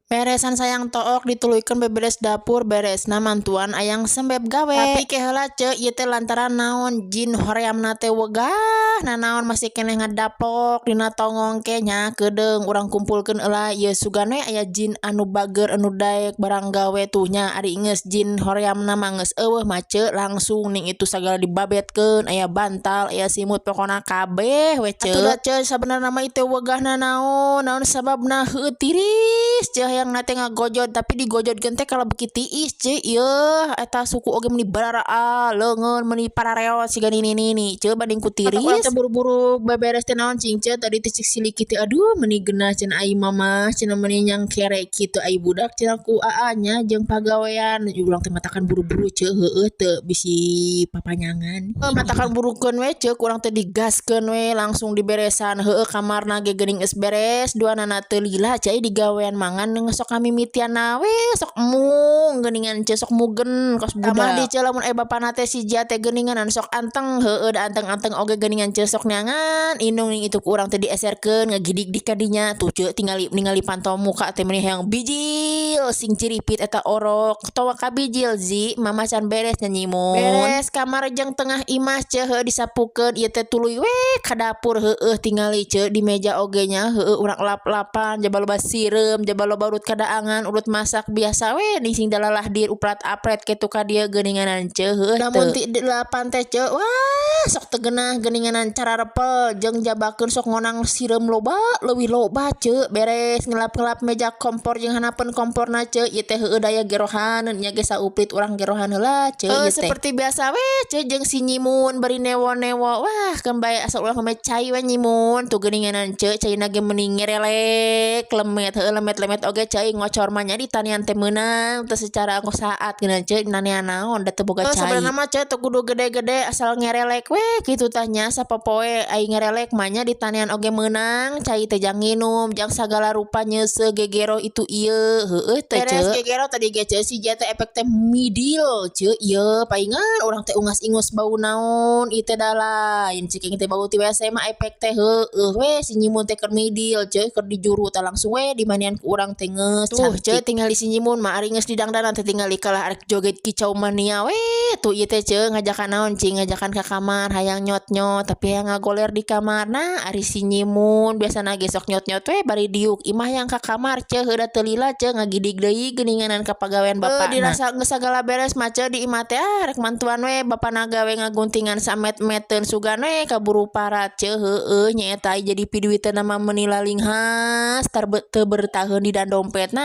Beresan sayang took dituluykeun beberes dapur, beresna mantuan ayang sembeb gawe. Tapi ke heula, ce, ieu teh lantaran naon jin horeamna teh wegah nanaon masih keneh ngadaplok dina tonggong ke nya. Keudeung urang kumpulkeun heula ieu, sugan we aya jin anu bager anu daek barang gawe tuh nya. Ari geus jin horeamna mah geus euweuh mah, ce, langsung ning itu sagala dibabetkeun, aya bantal, aya simut, pokona kabeh we, ce. Atuh da, ce, sabenerna mah ieu wegah nanaon, naon sababna? Heueuh, tiris, ce, hayang teh ngagojod, tapi digojodkeun teh kalau beuki tiis, ce. Ieu eta suku oge meuni bararaa, leungeun meuni parareot siga nini-nini, ce, banding ku tiris. Urang teh buru-buru beberes teh naon cing, ce? Tadi teh cek siliki teh, "Aduh, meuni geunah," cenah, "ai mama," cenah, "meuni nyangkere kitu ai budak," cenah, "ku aa nya jeung pagawean." Urang teh matakan buru-buru, ce, heueuh teu bisi papanyangan. Matakan burukeun we, ce, ku urang teh digaskeun we, langsung diberesan. Heueuh, kamarna ge geuning geus beres duanana, teu lila, ce, digawean mangan sok kamimitian we sok embung geuningan, ce, sok mugen kos budak. Tambah di, ce, lamun aya bapana teh si Jia teh geuningan anu sok anteng. Heueuh da anteng-anteng oge geuningan, ce, sok neangan indung ning itu ku urang teh dieserkeun ngagidig di kadinya tuh, ce. Tingali ningali panto muka teh meuni hayang bijil sing ciripit eta orok towa kabijil zi mama can beres nyanyimun. Beres kamar jeung tengah imah, ce, heueuh, disapukeun ieu teh tuluy we ka dapur. Heueuh, tingali, ce, di meja oge nya. Heueuh, urang lap-lapan jaba loba sireum, jaba loba urut kadaangan, urut masak biasa we ning sing dalalah dir uprat apret kitu ka dieu geuninganan, ce. Heueuh, lamun ti delapan teh, ce, wah, sok teu geunah geuninganan, cara repel jeung jabakeun sok ngonang sireum loba leuwih loba, ce. Beres ngelap-ngelap meja kompor jeung hanapeun komporna, ce, ieu teh heueuh daya gerohan nya ge sauprit urang gerohan heula, ce. Ieu teh seperti biasa we, ce, jeung si Nyimun bari newo-newo. Wah, keun bae asal ulah ngome cai we Nyimun tuh geuninganan, ce. Caina ge meuni ngerelek lemet. Heueuh, lemet-lemet oge cai ngocor mah nya ditanian teh meunang teu secara ongkoh saat geuningan, ce, nanean naon da teu boga cai. Sabenerna mah, ce, teu kudu gede-gede, asal ngerelek we kitu tah nya. Sapopoe ai ngerelek mah nya ditanian oge meunang cai teh jang nginum, jang sagala rupa nyeuseuh gegero itu ieu. Heueuh teh, ce, beres gegero tadi ge, ce, si Jia teh efek teh midil, ce. Ieu paingan urang teh ungas-ingus bau naon ieu teh, da lain cik teh bau ti WC mah efek teh. Heueuh we si Nyimun teh keur midil, ce, keur dijuru tah langsung we dimandian ku urang teh geus tuh, ce. Tingali si Nyimun mah ari geus didangdanan teh, tingali kalah arek joget kicau mania we tuh. Ieu teh, ce, ngajakan naon cing? Ngajakan ka kamar, hayang nyot-nyot tapi hayang ngagoler di kamar. Nah, ari si Nyimun biasana ge sok nyot-nyot we bari diuk imah yang ka kamar, ce. Heueuh, da teu lila, ce, ngagidig deui geuninganan ka pagawean bapakna. Dirasa geus sagala beres mah, ce, di imah teh, ah, rek mantuan we bapana gawe ngaguntingan samet-meteun, sugan we kaburu parat, ce. Heueuh, nyaeta jadi piduiteun mah meuni lalinghas teu bertaheun di dan dompetna.